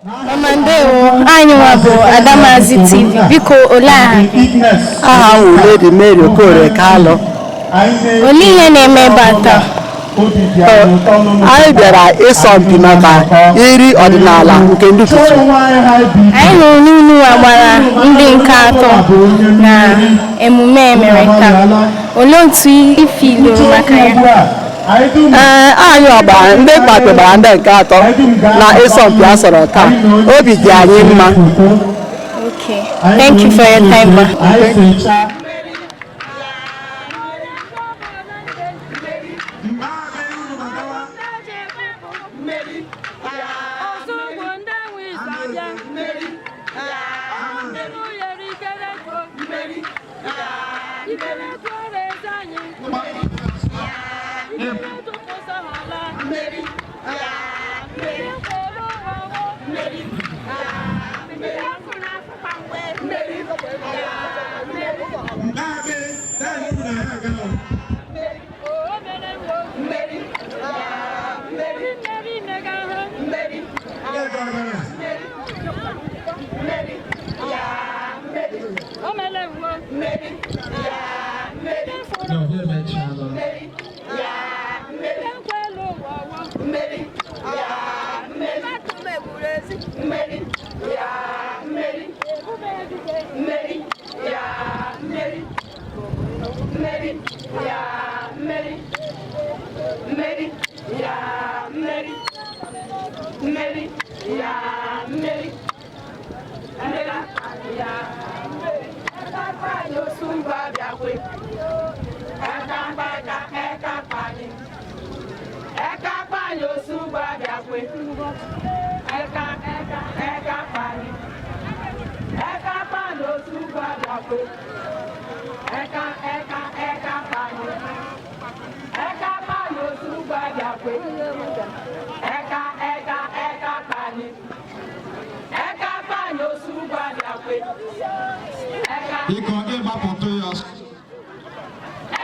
Mama, ndewo. Anyị nwa bụ Adamazi TV. Biko, olee aha gị? Aha m wụ Lady Mary Okorie Kalụ. Olee ihe na-eme ebe a taa? Anyị bịara ịsọ mpi maka iri ọdịnala nke ndị Tutu. Anyị hụrụ n'unu gbara ndị nke atọ na emume emere taa. Olee otu ị filuru maka ya? Ee, anyị ọgbara ndị mkpakpe gbara ndị nke atọ na ịsọ mpi a sọrọ taa. Obi dị anyị mma. Okay. Thank you for your time, ma. Ozugbo ndị nwe izu abịa, ndị mụ yere ikere ego ikere ego eze anyị ikere tụpụsọ ha ala mmeri kwere ụwa wo mmeri afụ na afụkpa mgbe mmeri. O mere wo mmeri mmeri mmeri mega ha mmeri. O mere wo mmeri. No, emechala. Ekwelu ụwa wo mmeri. Mmeri mmeri ebube ebube mmeri mmeri mmeri mmeri mmeri mmeri mmeri mmeri mmeri. Ẹka osumba bịakwe ẹka mkpaka ẹka kpanyị ẹka kpanyị osumba bịakwe ẹka ẹka ẹka kpanyị ẹka kpanyị osumba bịakwe ẹka ẹka ẹka kpanyị ẹka kpanyị osumba bịakwe ẹka ẹka ẹka kpanyị ẹka kpanyị osumba bịakwe ẹka. Biko, gị gbapụtụ ya ọsọ.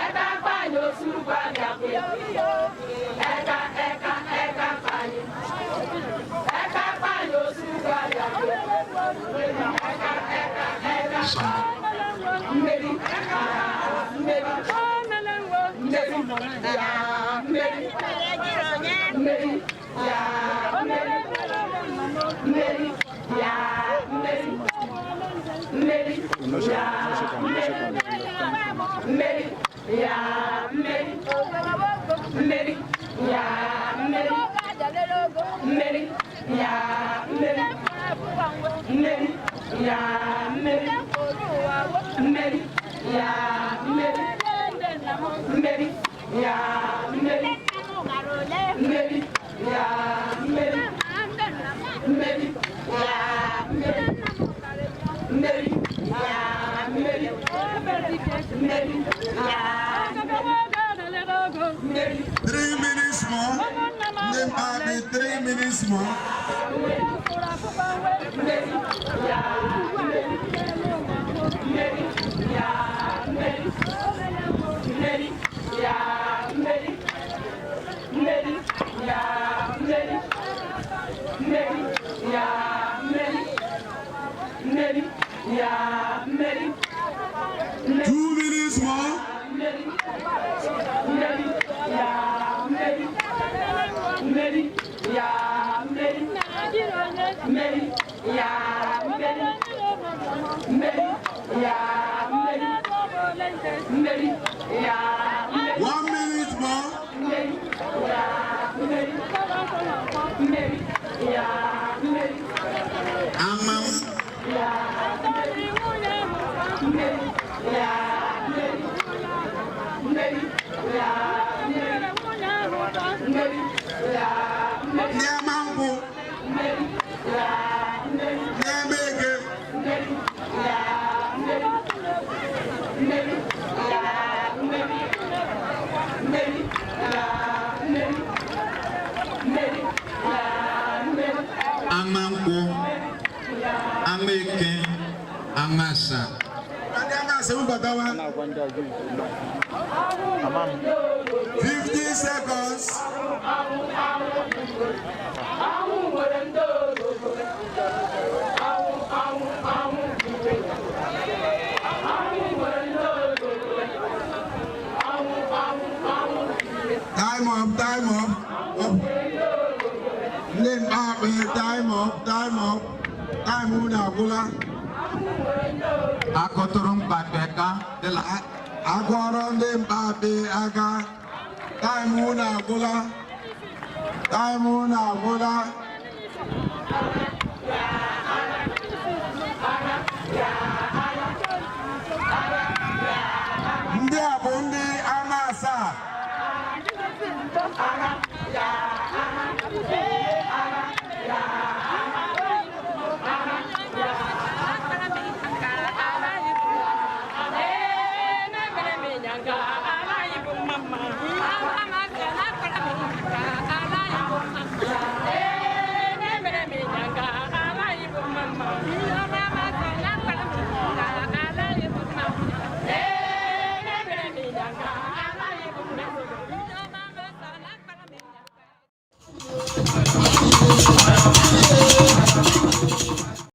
Ẹka kpanyị osugbo abịakwe ẹka ẹka ẹka kpanyị ẹka kpanyị osugbo abịakwe ẹka ẹka ẹka mmeri mmeri mmeri mmeri mmeri mmeri mmeri mmeri mmeri mmeri ya mmeri mmeri ya mmeri mmeri ya mmeri mmeri ya mmeri mmeri ya mmeri mmeri ya mmeri mmeri ya mmeri mmeri ya mmeri mmeri ya mmeri mmeri ya mmeri. 3 minutes more. Ndị mkpabi, 3 minutes more. Mmeri ya mmeri mmeri ya mmeri mmeri ya mmeri mmeri ya mmeri mmeri ya mmeri mmeri ya mmeri. 2 minutes more. Mmeri mmeri ya mmeri mmeri ya mmeri mmeri ya mmeri mmeri ya mmeri mmeri ya mmeri. 1 minute more. Mmeri ya mmeri mmeri ya mmeri. Ama. Ya mmeri ya mmeri mmeri ya mmeri mmeri ya mmeri. Ndị ama nkwụ. Mmeri ya mmeri. Ndị ama eke. Mmeri ya mmeri mmeri ya mmeri mmeri ya mmeri mmeri ya mmeri. Ama nkwụ. Amaeke Amasa. Ndị Amasa bubatawa. 50 seconds. Time up, time up. Up. Ndị mkpakpị, time up, time up. Time unu agwụla. Akụtụrụ mkpakpeka dịla. Akọrọ ndị mkpakpị aka. Time unu agwụla. Time unu agwụla.